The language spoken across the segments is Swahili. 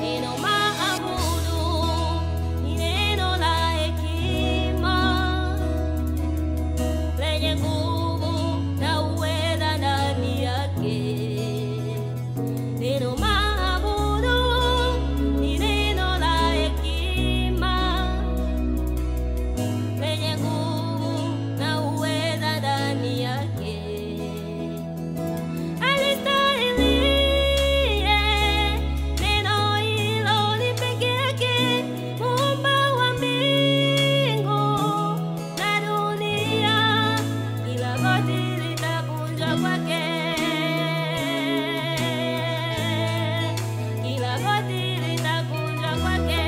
Neno maabudu ni neno la hekima lenye nguvu na uweza ndani yake. Neno maabudu ni neno la hekima lenye nguvu na uweza ndani yake. Alistahilie neno hilo ni peke yake, Muumba wa mbingu na dunia, kila goti litakunjwa kwake, kila goti litakunjwa kwake.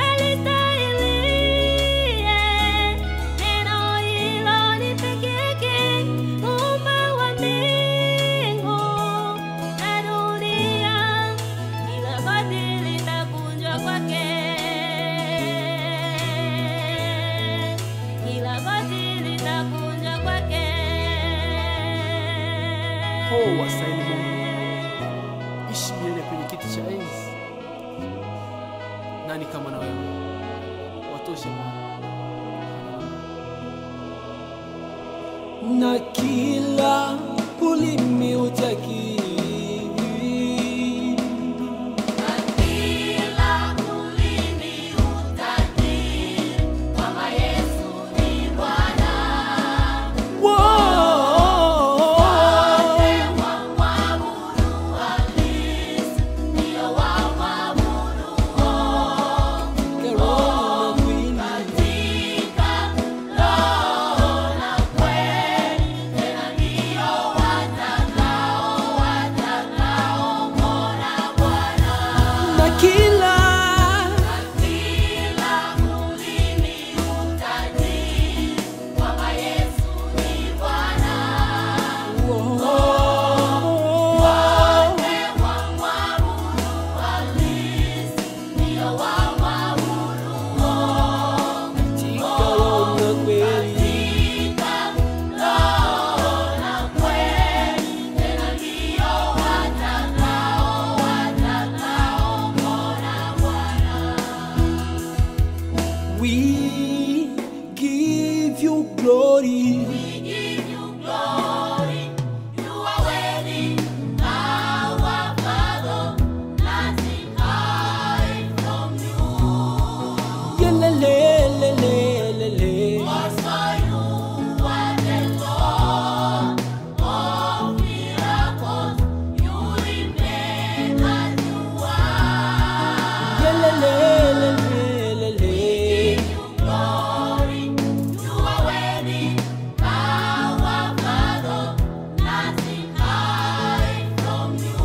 Alistahilie neno hilo ni peke yake, Muumba wa mbingu na dunia, kila goti litakunjwa kwake, kila goti litakunjwa kwake. Oh, wastahili Mungu, ishi milele kwenye kiti cha enzi. Nani kama na wewe? Watoshe Bwana. Na kila ulimi utakiri Kila ulimi utakiri kwamba Yesu ni Bwana. Wamwabudu halisi ndio wamwabudu katika roho na kweli, tena ndio watakaomwona Bwana. Na kila Kila ulimi utakiri kwamba Yesu ni Bwana. Wote wamwabudu halisi ndio wamwabudu katika roho na kweli, katika roho na kweli, tena ndio watakaomwona Bwana. We give you glory. We give you glory, you are worthy, our Father, nothing hide from you. Yelelelelelele. Also you are the Lord of miracles, you remain as you are. Yelelelelelele. Give you glory, you are worthy, our Father, nothing hide from you.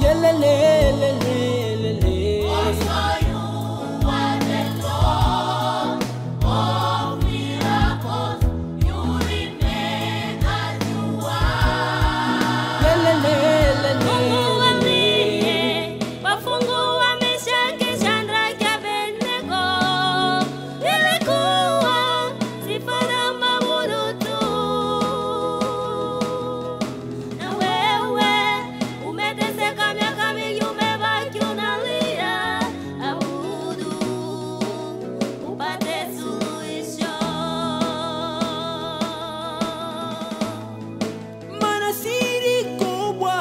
Yelelelelelele. Also you are the Lord of miracles, you remain as you are. Mungu aliye wafungua Meshaki, Shadraka, Abednego, ilikuwa sifa na mabudu tu. Na wewe umeteseka miaka mingi, umebaki unalia, abudu upate suluhisho. Maana siri kubwa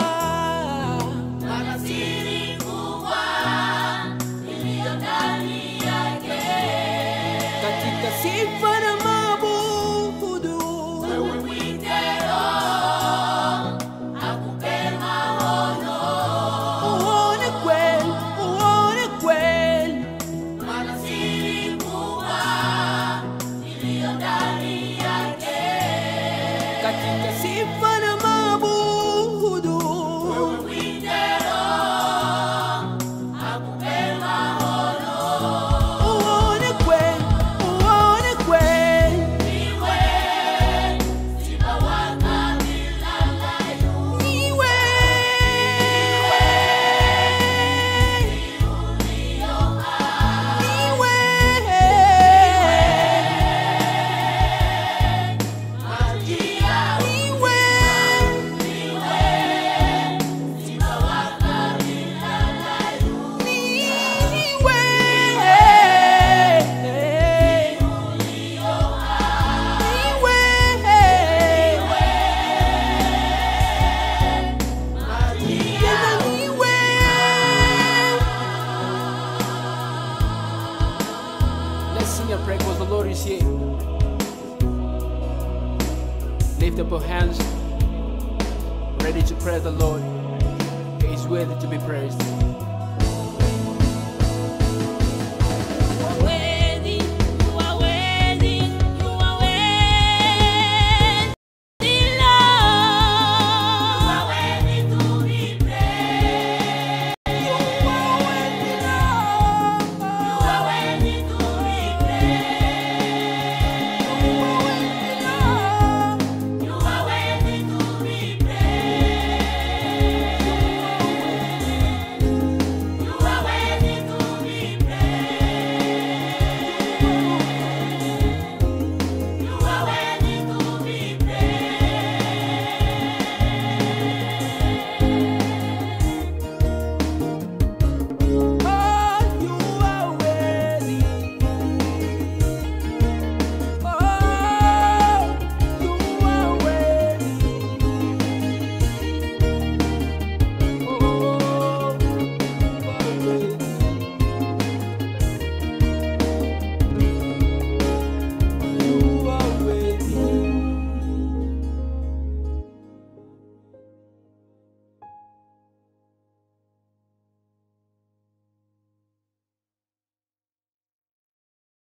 Maana siri kubwa iliyo ndani yake. katika sifa na mabudu. Wewe mwite Roho, akupe maono. Uone kweli, uone kweli. Maana siri kubwa iliyo ndani yake. Katika sifa na mabudu. Wewe mwite Roho, akupe maono. Uone kweli, uone kweli. Niwe simba wa kabila la Yuda. Niwe pray because the Lord is here. Lift up your hands, ready to praise the Lord. He is worthy to be praised.